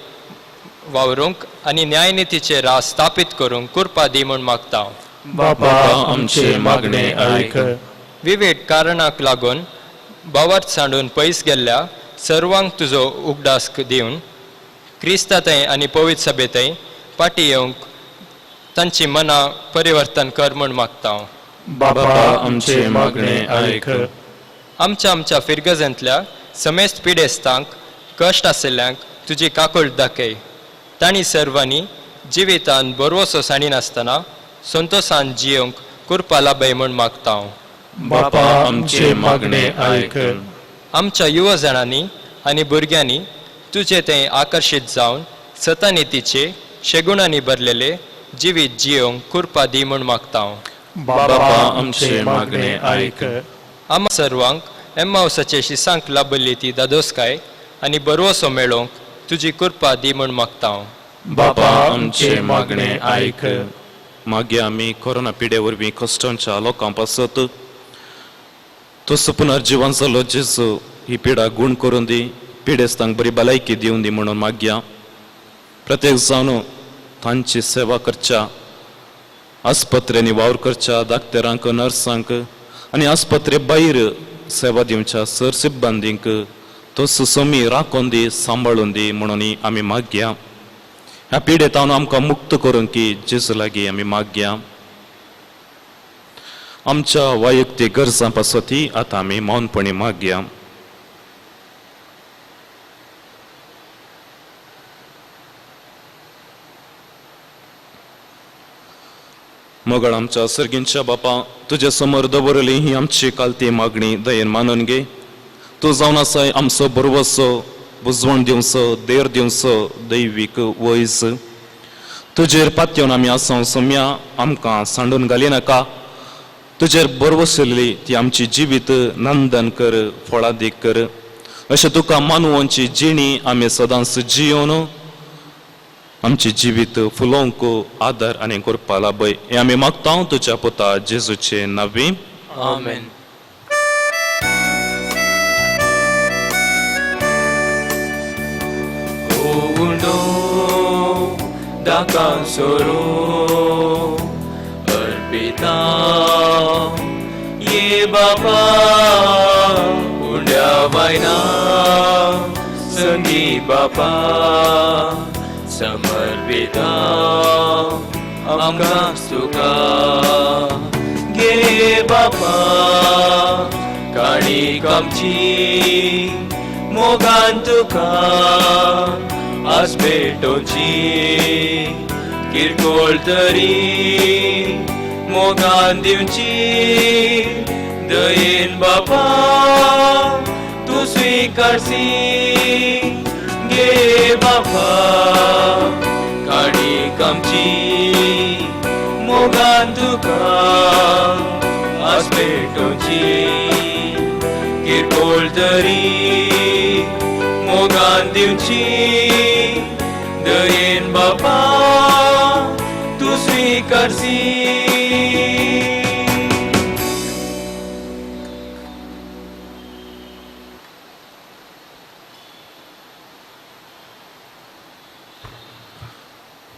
वावरूंक आनी न्यायनितीचे रास स्थापीत करूंक कृपा दी म्हूण मागता हांव. बापा आमचें मागणें आयक. विविध कारणाक लागून भावार्थ सांडून पयस गेल्ल्या सर्वांक तुजो उगडास दिवन क्रिस्ता थंय आनी पवित्र सभे थंय फाटीं येवंक तांची मनां परिवर्तन कर म्हूण मागता हांव. बापा आमचें मागणें आयक. आमच्या आमच्या फिरगजांतल्या समेस्त पिडेस्तांक कश्ट आशिल्ल्यांक तुजी काकूळ दाखय. तांणी सर्वांनी जिवितान बरवसो सांडिनासतना संतोशान जियोंक कृपा लाभय म्हूण मागता हांव. बापा आमचें मागणें आयक. आमच्या युवा जाणांनी आनी भुरग्यांनी तुजे थंय आकर्शीत जावन सतानितीचे शेगुणांनी भरलेले जिवीत जियोंक कृपा दी म्हूण मागता हांव. बापा आमचें मागणें आयक. आमा सर्वांक एम्मावसाचे शिसांक लाभल्ली ती दादोसकाय आनी बरवसो मेळोवंक तुजी कृपा दी म्हूण मागता हांव. बापा आमचें मागणें आयक. मागीर आमी कोरोना पिडे वरवीं कश्टांच्या लोकां पासत तसो पुनर्जिवन जालो जेजू ही पिडा गूण करून दी, पिडेस्तांक बरी भलायकी दिवन दी म्हणून मागया. प्रत्येक जावन तांची सेवा करच्या, आस्पत्र्यांनी वावर करच्या दाक्तेरांक, नर्सांक आनी आस्पत्रे भायर सेवा दिवच्या सर सिब्बंदींक तो सुसोमी राखोन दी, सांबाळून दी म्हणून आमी मागया. ह्या पिडेतावन आमकां मुक्त करूंक की जेजू लागीं आमी मागया. आमच्या वैयक्तीक गरजां पासती आतां आमी मौनपणी मागया. मगळ आमच्या सर्गींच्या बापा, तुजे समोर दवरली ही आमची कालती मागणी दयेन मानून घे. तूं जावन आसाय आमचो बरवसो, बुजवण दिवचो, देर दिवचो दैवीक वयज. तुजेर पातयेवन आमी आसां सम्या, आमकां सांडून घाली नाका. तुजेर बरवसली ती आमची जिवीत नंदन कर, फळादीक कर. अशें तुका मानवांची जिणी आमी सदांच जियोन आमची जिवीत फुलोवंक आदार आनी करपा लाभय. हें आमी मागता तुज्या पुता जेजूचे नांवी, आमेन. उंडो दाकां सोरो अर्पिता ये बापा, उंड्या वायना संगी बापा, समर्पिता आमकां तुका. गे बापा काणीक आमची मोगान तुका आस पेटोवची, किरकोळ तरी मोगान दिवची, दयेन बापा तूं स्विकारसी. गे बापा काणीक आमची मोगान तुका आस पेटोवची, किरकोळ तरी मोगान दिवची, दयेन बापा तूं स्विकारसी.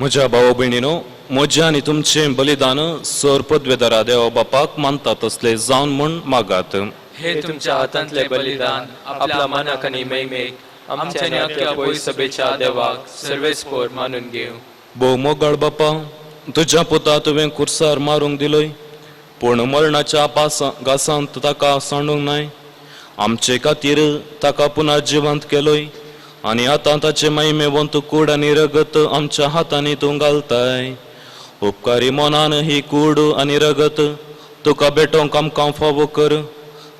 म्हज्या भाव भयणीनो, म्हजें आनी तुमचें बलिदान सर पदवेदारा देवा बापाक मानता तसलें जावन म्हूण मागात. हे तुमच्या हातांतले बलिदान आपल्या मनाक आनी महिमेक आमच्या आनी अख्ख्या पयस सभेच्या देवाक सर्वेस्पोर मानून घेवं. भोव मोगाळ बापा, तुज्या पुता तुवें कुर्सार मारूंक दिलोय, पूण मरणाच्या पासा घासांत ताका सांडूंक नाय. आमचे खातीर ताका पुनः जिवंत केलोय आनी आतां ताचे महिमेवंत कूड आनी रगत आमच्या हातांनी तूं घालताय. उपकारी मनान ही कूड आनी रगत तुका भेटोवंक आमकां फावो कर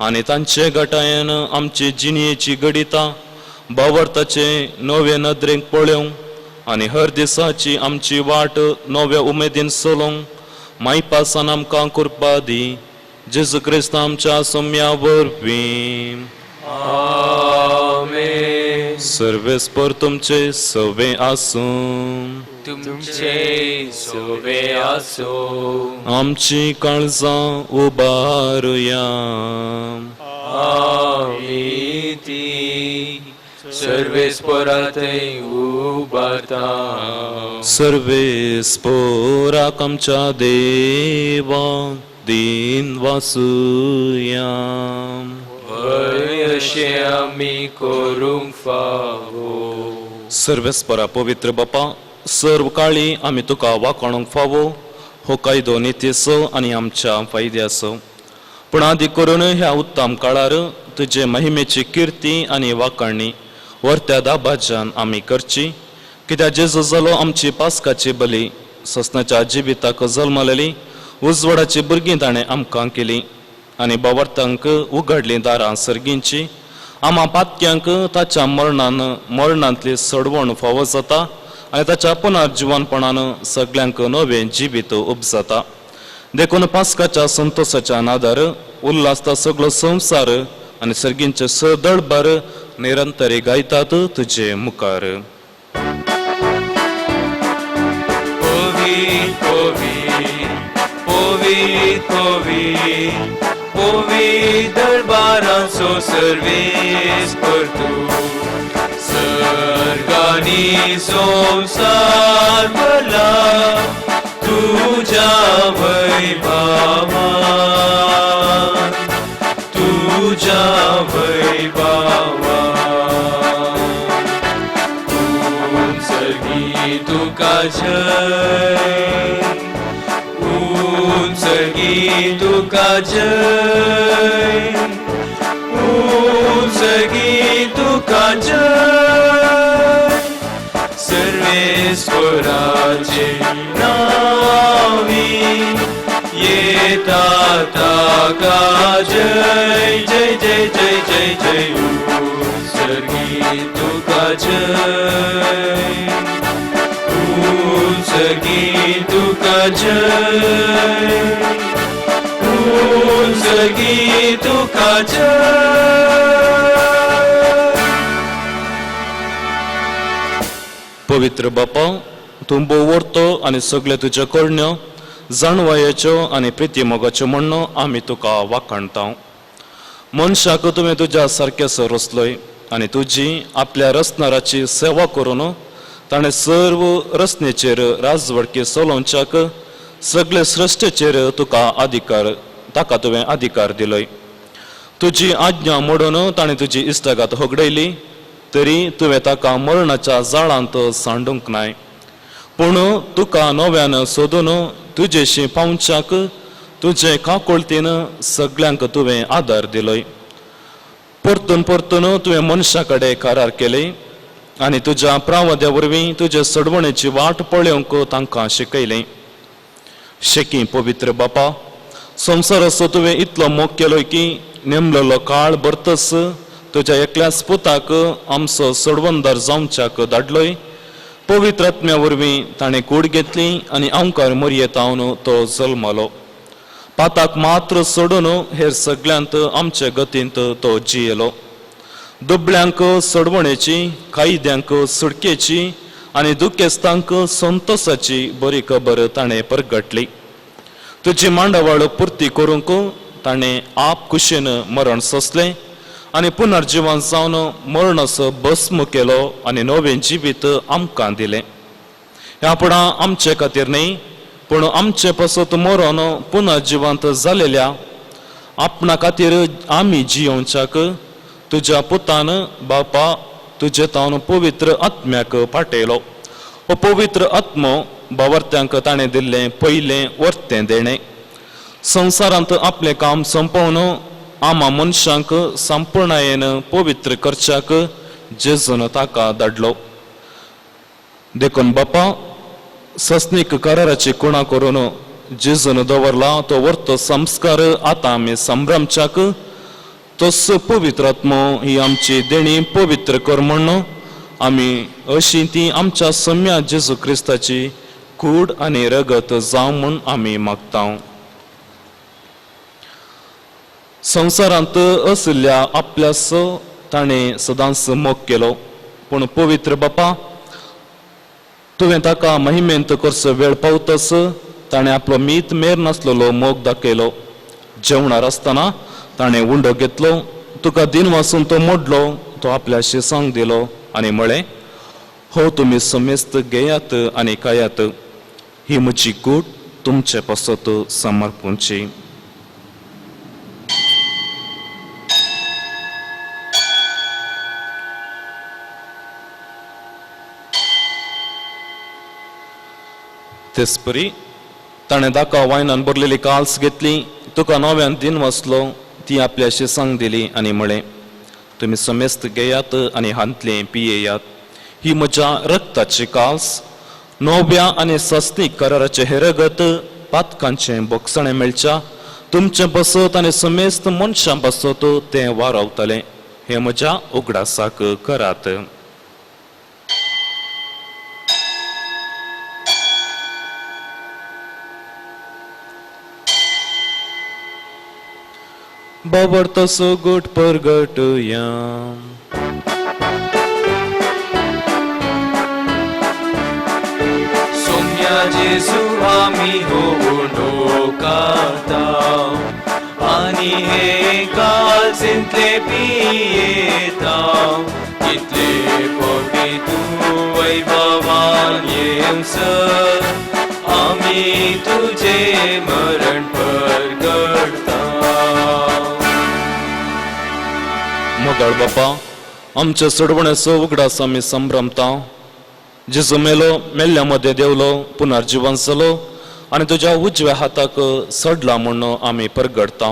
आनी तांचे गटायेन आमची जिणयेची घडितां बावरताचे नवे नदरेक पळोवंक आनी हर दिसाची आमची वाट नव्या उमेदीन चलोवंक मायपासान आमकां कृपा दी. जेजू क्रिस्त आमच्या सोम्या वरवीं. आमेन. सर्वेस्पर तुमचे सवे आसूं. तुमचे सोवे आसूं. आमची काळजां उबारुया. आमी ती सर्वेस्परातय उबारता. सर्वेस्पोराक आमच्या देवा दीन वासुया. हय अशें आमी करूंक फावो. सर्वेस्परा पवित्र बापा, सर्व काळी आमी तुका वाकोणूंक फावो हो कायदो नितीचो आनी आमच्या फायद्याचो. पूण आदी करून ह्या उत्तम काळार तुजे महिमेची किर्ती आनी वाकाणी वर्त्या दाबाज्यान आमी करची. कित्याक जेजू जालो आमची पास्काची बली, ससनाच्या जिविताक जल्मलेली उजवाडाची भुरगीं ताणें आमकां केली आनी बावर्तांक उगडलीं दारां सर्गींची. आमा पातक्यांक ताच्या मरणान मरणांतली सडवण फावो जाता आनी ताच्या पुनर्जिवनपणान सगल्यांक नवें जिवीत उपजाता. देखून पास्काच्या संतोसाच्या नादार उल्हासता सगळो संवसार आनी सर्गींचे सदळभर निरंतरी गायतात तुजे मुखार. पवित्र पवित्र पवित्र पवित्र पवित्र दरबाराचो सर्वेस्पर तूं, सर्गांनी संवसार भरला तुज्या वैभवान. वैभवा उंचगी तुका जय उंचगी तुका जय उंचगी तुका जय सर्वेश्वराचे नावी येता ताका जय जय जय जय जय जय उंचगी तुका जय उंचगी तुका जय उंचगी तुका जय। पवित्र बापा, तूं भोव आनी सगळे तुज्यो करण्यो जाणवायेच्यो आनी प्रिती मोगाच्यो म्हणून आमी तुका वाखाणता। मनशाक तुवें तुज्या सारकेसो रचलोय आनी तुजी आपल्या रचणाराची सेवा करून ताणें सर्व रचनेचेर राजवडकी चलोवच्याक सगळे सृश्टेचेर तुका अधिकार ताका तुवें अधिकार दिलोय। तुजी आज्ञा मोडून ताणें तुजी इश्टागात होगडयली तरी तुवें ताका मरणाच्या जाळांत सांडूंक नाय, पूण तुका नव्यान सोदून तुजेशी पावच्याक तुजे काकोळतीन सगल्यांक तुवें आदार दिलोय। परतून परतून तुवें मनशा कडेन करार केले आनी तुज्या प्रावद्या वरवीं तुजे सडवणेची वाट पळोवंक तांकां शिकयलें। शेकी पवित्र बापा, संवसाराचो तुवें इतलो मोग केलो की नेमलेलो काळ भरतच तुज्या एकल्याच पुताक आमचो सोडवणदार जावच्याक धाडलोय। पवित्र आत्म्या वरवीं ताणें कूड घेतली आनी अंकार मोरयेतावन तो जल्मलो। पाताक मात्र सोडून हेर सगल्यांत आमचे गतींत तो जियेलो। दुबळ्यांक सोडवणेची, कायद्यांक सुटकेची आनी दुखेस्तांक संतोसाची बरी खबर ताणें परगटली। तुजी मांडावळ पुर्ती करूंक ताणें आप कुशीन मरण सोंसलें आनी पुनर्जिवन जावन मरणाचो भस्म केलो आनी नवें जिवीत आमकां दिलें। ह्या पूण आमचे खातीर न्हय, पूण आमचे पासत मरण पुनर्जिवंत जालेल्या आपणा खातीर आमी जियोवच्याक तुज्या पुतान बापा तुजे तावन पवित्र आत्म्याक पाटयलो। हो पवित्र आत्मो बावर्त्यांक ताणें दिल्लें पयलें वर्तें देणें। संवसारांत आपलें काम सोंपोवन आमा मनशांक संपूर्णायेन पवित्र करच्याक जेजून ताका धाडलो। देखून बापा, सस्नीक कराराची कुणा करून जेजून दवरला तो वर्तो संस्कार आतां आमी संभ्रमच्याक तस पवित्र आत्मो ही आमची देणी पवित्र कर म्हूण आमी अशी ती आमच्या सम्या जेजू क्रिस्ताची कूड आनी रगत जावं म्हूण आमी मागता। संवसारांत आशिल्ल्या आपल्यासो ताणें सदांच मोग केलो, पूण पवित्र बापा तुवें ताका महिमेंत करचो वेळ पावतच ताणें आपलो मीत मेर नासलेलो मोग दाखयलो। जेवणार आसतना ताणें उंडो घेतलो, तुका दिन वासून तो मोडलो, तो आपल्या शिसांक दिलो आनी म्हळें, हो तुमी समेस्त घेयात आनी खायात, ही म्हजी कूड तुमचे पासत समर्पूंची। तेचपरी ताणें दाका वायनान भरलेली काल्स घेतली, तुका नव्यान दिन वाचलो, ती आपल्या शिसांक दिली आनी म्हळें, तुमी समेस्त घेयात आनी हांतलें पियेयात, ही म्हज्या रक्ताची काल्स, नव्या आनी सस्नीक कराराचें हें रगत पातकांचें बोगसणें मेळच्या तुमचें बसत आनी समेस्त मनशां बसत तें वारावतलें, हें म्हज्या उगडासाक करात। बाबर तसो गोट परगटया। सोम्या जेजू आमी होवून खाता आनी हे काळजेंतले पियेता, कितले फावटी तूं वैभवान येवसर आमी तुजें मरण परगटता। मोगाळ बापा, आमच्या सोडवण्याचो उगडास आमी संभ्रमता. जेजू मेलो, मेल्ल्या मदें देवलो, पुनर्जिवन जालो आनी तुज्या उजव्या हाताक सडला म्हूण आमी परगडता.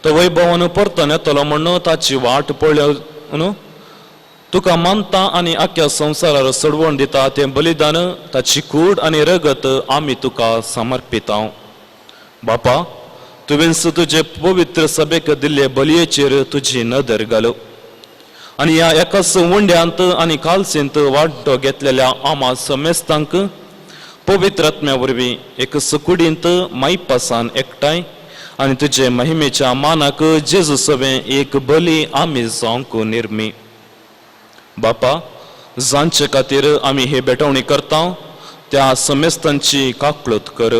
तो वैभवान परतून येतलो म्हूण ताची वाट पळोवन तुका मानता आनी आख्या संवसारार सोडवण दिता तें बलिदान, ताची कूड आनी रगत आमी तुका समर्पिता. बापा, तुवेंच तुजे पवित्र सभेक दिल्ले बलयेचेर तुजी नदर घालो आनी ह्या एकाच उंड्यांत आनी कालसेंत वांटो घेतलेल्या आमा समेस्तांक पवित्र आत्म्या वरवीं एक सुकुडींत मायपासान एकठांय आनी तुजे महिमेच्या मानाक जेजू सवें एक बली आमी जावंक निर्मी. बापा, जांचे खातीर आमी ही भेटवणी करता त्या समेस्तांची काकळूत कर.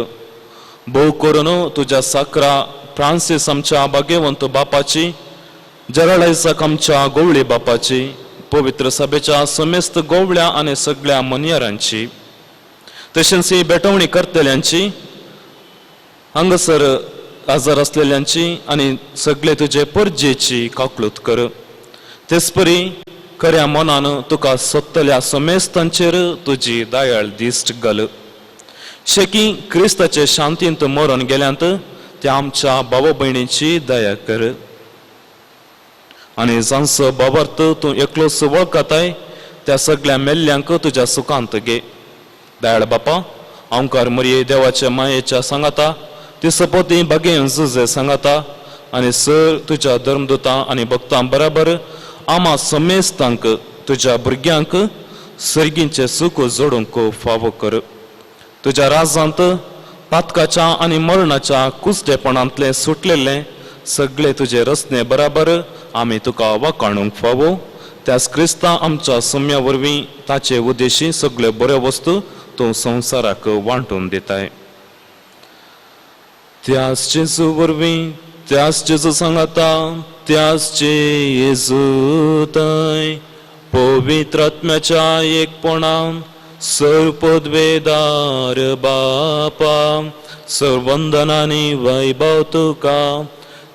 भोव करून तुज्या साकरा फ्रांसीस आमच्या भाग्यवंत बापाची, जराळायसाक आमच्या गोवळी बापाची, पवित्र सभेच्या समेस्त गोवळ्या आनी सगळ्या मनयारांची, तशेंच ही भेटवणी करतल्यांची, हांगासर आजार आसलेल्यांची आनी सगळे तुजे परजेची काकळूत कर. तेचपरी खऱ्या मनान तुका सोदतल्या समेस्तांचेर तुजी दयाळ दिश्ट घाल. शेकी क्रिस्ताचे शांतींत मरून गेल्यांत त्या आमच्या भावा भयणीची दया कर आनी जांचो बाबार्थ तूं एकलोच वळखताय त्या सगळ्या मेल्ल्यांक तुज्या सुखांत घे. दयाळ बापा, आमकार मरये देवाच्या मायेच्या सांगाता, ती सपोती भागेन जुजे सांगाता आनी सर तुज्या धर्मदुतां आनी भक्तां बराबर आमा समेस्तांक तुज्या भुरग्यांक सर्गींचें सूख जोडूंक फावो कर. तुज्या राजांत पातकाच्या आनी मरणाच्या कुसडेपणांतलें सुटलेलें सगळे तुजे रचने बराबर आमी तुका वाखाणूंक फावो. त्याच क्रिस्ता आमच्या सम्या वरवीं ताचे उद्देशी सगळ्यो बऱ्यो वस्तू तूं संवसाराक वांटून दिताय. त्याच जेजू वरवीं, त्याच जेजू सांगाता, त्याच जेजू थंय पवित्र आत्म्याच्या एकपणान सर्व पदवेदार बापा, सर्वंदनानी वैभव तुका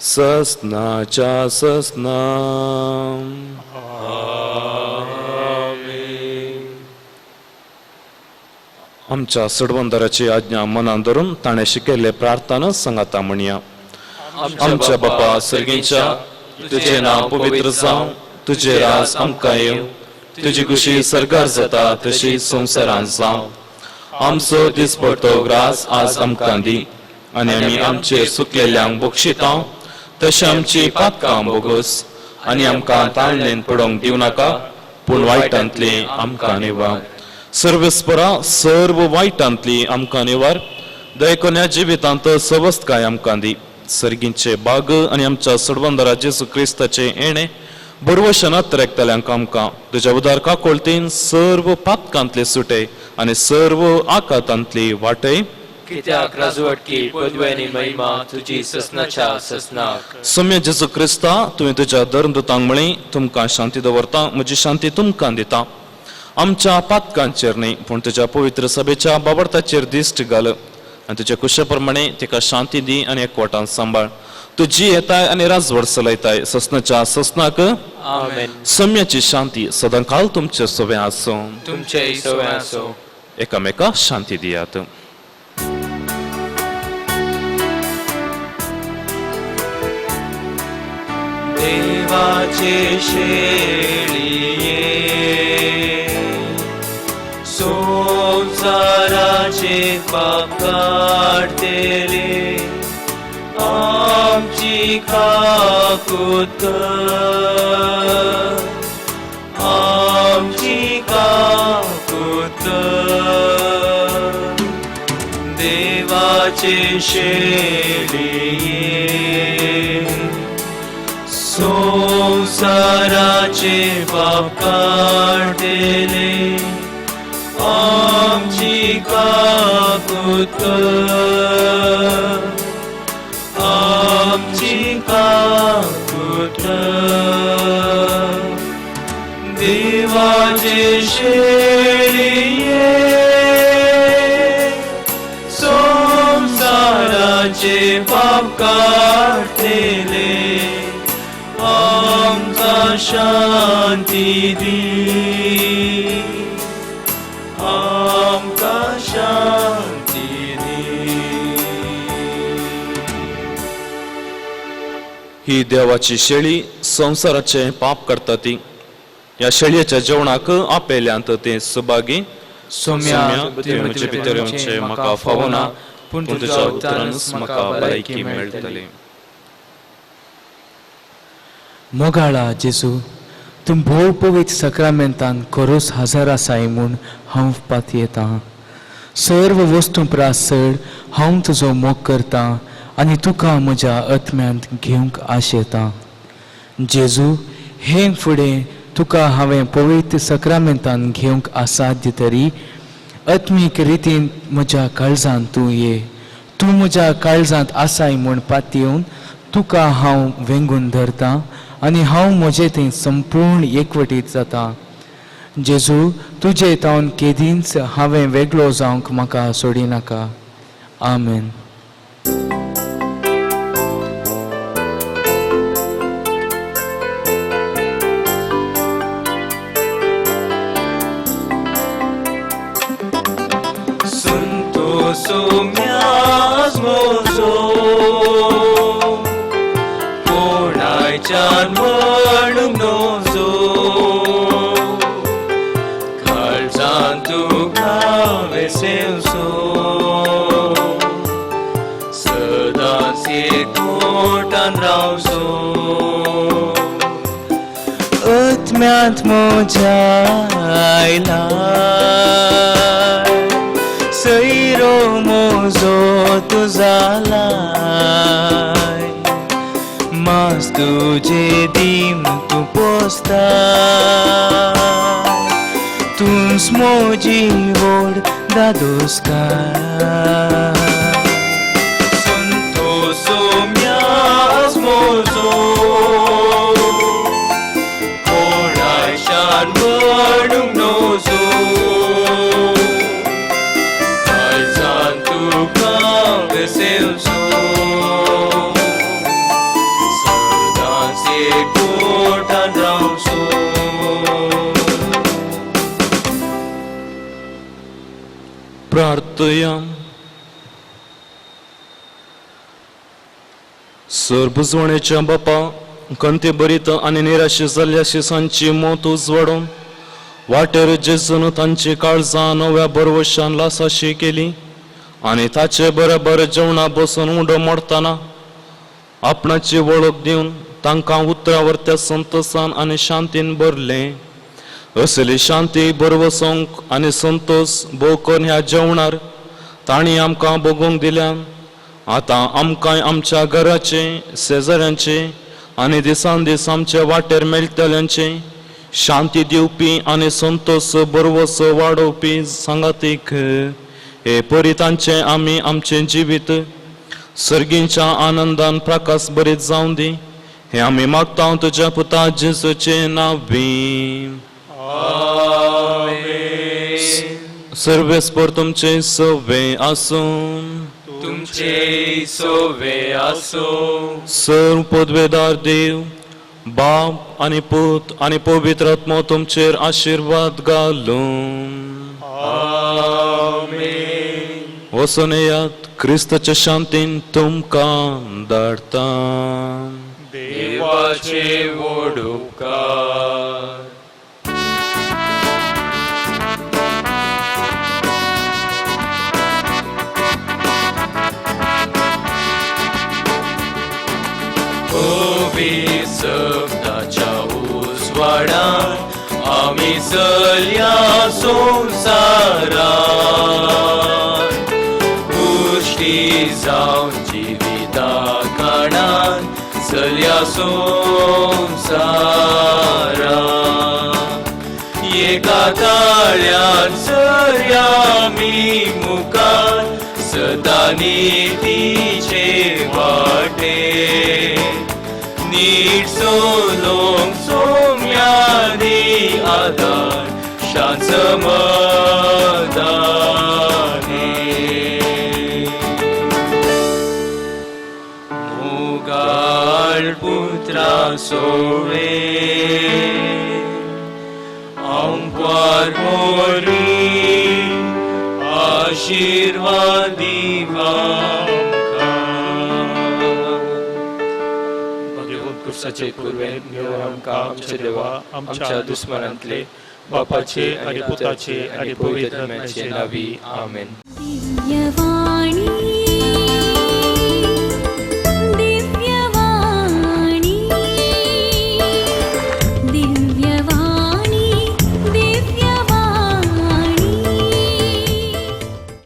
ससनाच्या ससना. आमच्या सडवंदराची आज्ञा मनान धरून ताणें शिकयल्ले प्रार्थना सांगाता म्हणया. आमच्या बापा सर्गींच्या, तुजें नांव पवित्र जावं, तुजें राज आमकां येवं, तुजी खुशी सर्गार जाता तशी संवसारांत जावं. आमचो दिसपडतो ग्रास आज आमकां दी आनी आमी आमचेर सुकलेल्यांक बक्षिता तशें आमची पातकां बोगस आनी आमकां ताळणेन पडोवंक दिवं नाका, पूण वायटांतली आमकां निवार. सर्वेस्परा सर्व वायटांतली आमकां निवार. दयकोन्या जिवितांत सवस्तकाय आमकां दी. सर्गींचे बाग आनी आमच्या सडवंदरा जेजू क्रिस्ताचें येणें बरवशनात रेखतल्यांक आमकां तुज्या उदार काकोळतीन सर्व पातकांतले सुटे आनी सर्व आकातांतली वाटय. कित्याक राजवटकी पदवी महिमा तुजी ससनाच्या ससनाक. सम्य जेजू क्रिस्ता, तुवें तुज्या धर्मदूतांक म्हळी, तुमकां शांती दवरता, म्हजी शांती तुमकां दिता. आमच्या पातकांचेर न्हय पूण तुज्या पवित्र सभेच्या बाबर्ताचेर दिश्ट घाल आनी तुज्या कुशे प्रमाणे तिका शांती दी आनी एकवटान सांबाळ. तुजी येताय आनी राजवट चलयताय ससनाच्या ससनाक. आमेन. सम्याची शांती सदांकाल तुमचे सवे आसूं. तुमचे सवे आसूं. एकामेका शांती दियात. देवाचे शेळये संवसाराचे पाप काडटले, आमची काकूत कर, आमची काकूत कर. देवाचे शेळये संवसाराचे पाप काडटले, आमची काकूत कर, आमची काकूत कर. देवाचे शेळये संवसाराचे पाप काडटले, आमकां शांती दी, आमकां शांती दी. ही देवाची शेळी संवसाराचें पाप करता ती. ह्या शेळयेच्या जेवणाक आपयल्यांत ते सुभागी. सोम्या, तुवें म्हजे भितर येवचें म्हाका फावना, पूण तुज्या उतरानच म्हाका भलायकी मेळटली. मोगाळा जेजू, तूं भोव पवित्र सक्रामेंतान खरोच हजर आसाय म्हूण हांव पातयेतां. सर्व वस्तूं प्रास चड हांव तुजो मोग करतां आनी तुका म्हज्या आत्म्यांत घेवंक आशेतां. जेजू, हे फुडें तुका हांवें पवित्र सक्रामेंतान घेवंक असाध्य तरी आत्मीक रितीन म्हज्या काळजांत तूं ये. तूं म्हज्या काळजांत आसाय म्हूण पातयेवन तुका हांव वेंगून धरतां आनी हांव म्हजे थंय संपूर्ण एकवटीत जाता. जेजू, तुजे तावन केदींच हांवें वेगळो जावंक म्हाका सोडिनाका. आमेन. संतोषो मोजो कोणायच्यान म्हणूंक नजो, काळजान तुका वेसेवसो, सदांच एकवटान रावसो. आत्म्यांत म्हज्या आयला सैरो मोजो तूं जालाय, मास तुजे दीम तूं पोसता, तूंच म्हजी व्हड दादोसकाय. संतोषो मोजो कोणायच्यान म्हणूंक नजो, काळजान तुका वेसेवसो, सदांच एकवटान रावसो. प्रार्थया. सरबुजवणेच्या बापा, कंते भरीत आनी निराशे जाल्ल्या शिसांची मोत उजवाडून वाटेर जेजून तांची काळजां नव्या भरवशान लासाशी केली आनी ताचे बरोबर जेवणा बसून उडो मोडटना आपणाची वळख दिवन तांकां उतरां वरत्या संतोसान आनी शांतीन भरलें. असली शांती भरवसोंक आनी संतोस भोव करून ह्या जेवणार तांणी आमकां भोगूंक दिल्यान. आतां आमकां आमच्या घराचे, शेजाऱ्यांचे आनी दिसान दीस आमचे वाटेर मेळटल्यांचे शांती दिवपी आनी संतोस भरवसो वाडोवपी सांगातीक हे परी तांचें आमी आमचें जिवीत सर्गींच्या आनंदान प्रकाश बरीत जावं दी. हें आमी मागता तुज्या पुता जेजूचें नांवी. सर्वेस्पर तुमचें सवे आसूं. तुमचे सोवे आसूं. सर्व पदवेदार देव बाप आनी पूत आनी पवित्र आत्मो तुमचेर आशिर्वाद घालूं. आमेन. वचून येयात, क्रिस्ताच्या शांतीन तुमकां धाडटा. देवाचे व्हड उपकार. शब्दाच्या उजवाडान आमी चलया संवसारान, पुश्टी जावन जिविता काणान चलया संवसारान. एका ताळ्यान सरया आमी मुखार सदां नितीचे वाटे, नीट चलोवंक सोम्यांनी आदार शांत समाधानी. मोगाळ पुत्रा सोवे आमकार मोरी आशीर्वाद भगवंत कुर्साचे कुर्वेन घेवन आमकां आमच्या देवा आमच्या दुस्मनांतले बापाचे आनी पुताचे आनी पवित्र आत्म्याचे नावी आमेन. दिव्यवाणी.